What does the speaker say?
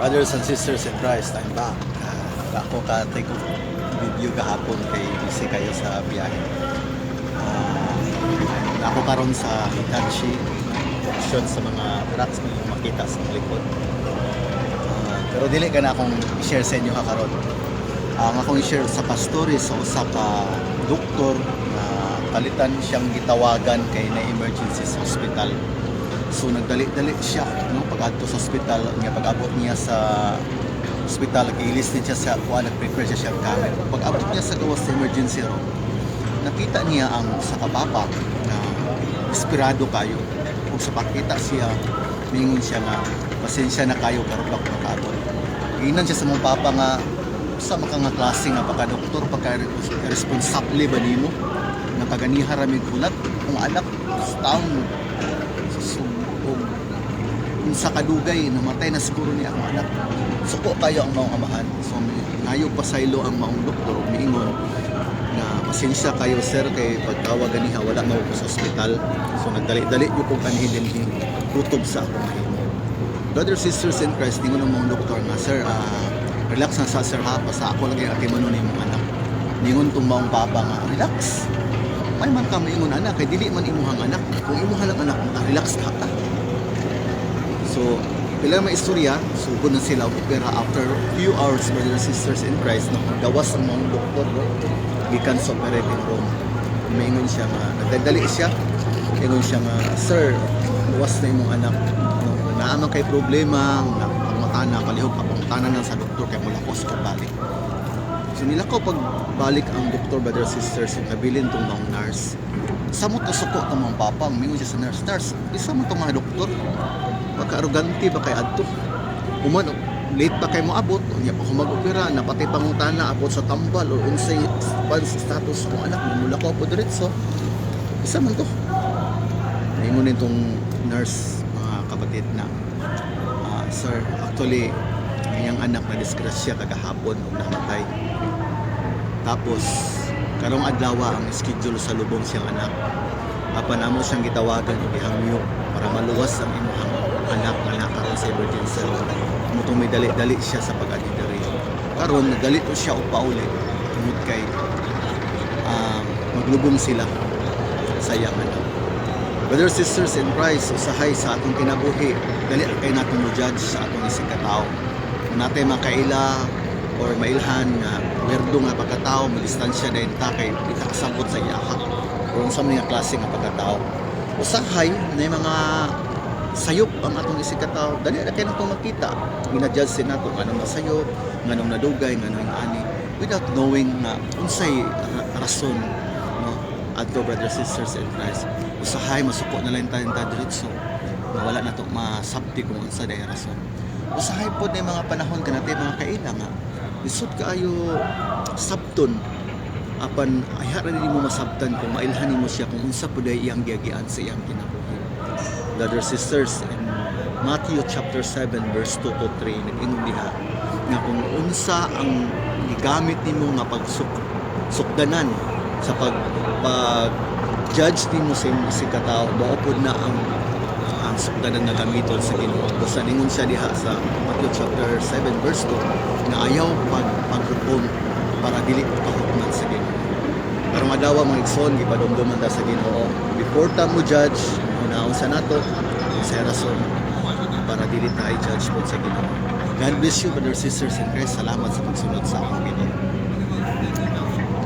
Brothers and sisters in Christ, I'm back. Ako ka take og video gahapon kay busy kayo sa biyahe. Ako karon sa Hitachi auction sa mga trucks mo makita sa likod. Pero dili ka na akong i-share sa inyo ha karon. Ang akong i-share sa ka-story sa usa ka doktor na palitan siyang gitawagan kay na emergency sa hospital. So nagdali-dali siya, no, pag-adto sa hospital niya. Pag-abot niya sa hospital, giilis din siya sa kuan, nag-prepare siya siyang gamit. Pag-abot niya sa gawas sa emergency room, nakita niya ang sa kapapa na desperado kayo. Ug sa pakita siya, mingon siya nga, "Pasensya na kayo, karon pa ko nakaabot." Giingnan siya sa mga papa nga, "Sa maka nga klase nga pagka doktor, pagka responsable ba nimo? Nakaganiha ra mig hulat kung anak sa taon og unsa kadugay, namatay na siguro ni akong anak. Suko kayo ang maong amahan." So ngayo pasaylo ang maong doktor ug miingon na, "Pasensya kayo, sir, kay pagtawag ganiha wala na ko sa ospital, so nagdali-dali gyud kog anhi dinhi, kutob sa akong mahimo." Brothers, sisters in Christ, ningon ang maong doktor nga, "Sir, relax na sa sir ha, basta ako lagi atimanon nimong anak." Ningon tong maong papa nga, "Relax? May man ka maingon anak kay dili man imuhang anak. Kung imuha lang anak, maka-relax ka ka." So pila may istorya, sugod na sila og opera. After few hours, brothers and sisters in Christ, no, gawas ang mga doktor, no, gikan sa operating room. Maingon siya nga nagdadali siya, ingon siya nga, "Sir, luwas na imong anak, no, naa man kay problema nga pangutana, palihog pa pangutana nang sa doktor kay mulakos ko balik." So nilakaw pag balik ang doktor, brothers and sisters, yung nabilin tong mga nurse. Samot na suko tong mga papa, mingon siya sa nurse, "Nurse, isa mo tong mga doktor. Pagka-arrogante ba kay adto? Human, late pa kay mo abot, unya pa ko mag-opera, napatay pangutana abot sa tambal or unsay pan sa status kong anak, mulakaw po diretso. Isa man to." Ningon nitong nurse, mga kapatid, na, "Sir, actually, iyang anak na disgrasya kagahapon ug namatay. Tapos, karong adlaw ang schedule sa lubong siyang anak. Apan amo siyang gitawagan ug gihangyo para maluwas ang imuhang anak nga nakaroon sa emergency room. Mutong may dali-dali siya sa pag-adi diri. Karon nagdali to siya og pauli tungod kay maglubong sila sa iyang anak." Brothers, sisters in Christ, usahay sa atong kinabuhi, dali kay natong mo judge sa atong isig katao. Kung natay makaila or mailhan nga werdo nga pagkatao, madistansya dayon ta kay di ta kasabot sa iyaha. Or unsa man nga klase nga pagkatao. Usahay na mga sayop ang atong isig katao, dali ra kay natong makita. Gina-judge sin nato nganong nasayop, nganong nadugay, nganong ani, without knowing nga unsay rason, no, adto, brothers, sisters in Christ. Usahay masuko na lang tayo ta diretso na wala na to masabti kung unsa day rason. Usahay pod na mga panahon kanatay mga kaila nga lisod kaayo sabton, apan ayha ra nimo masabtan kung mailhan nimo siya kung unsa pud ay iyang giagian sa iyang kinabuhi. Brothers, sisters, in Matthew chapter 7 verse 2 to 3, nag-ingon diha nga kung unsa ang gigamit nimo nga pagsuk sukdanan sa pag pag judge nimo sa imong isig katao, mao pod na ang sukdanan nga gamiton sa Ginoo. Basta ningon siya diha sa Matthew chapter 7 verse 2 nga ayaw pag paghukom para dili kahukman sa Ginoo. Karong adlaw, mga igsoon, gipadumduman ta sa Ginoo. Before ta mo judge, unaon sa nato sa rason para dili tayo judge pod sa Ginoo. God bless you, brothers, sisters in Christ. Salamat sa pagsunod sa akong video.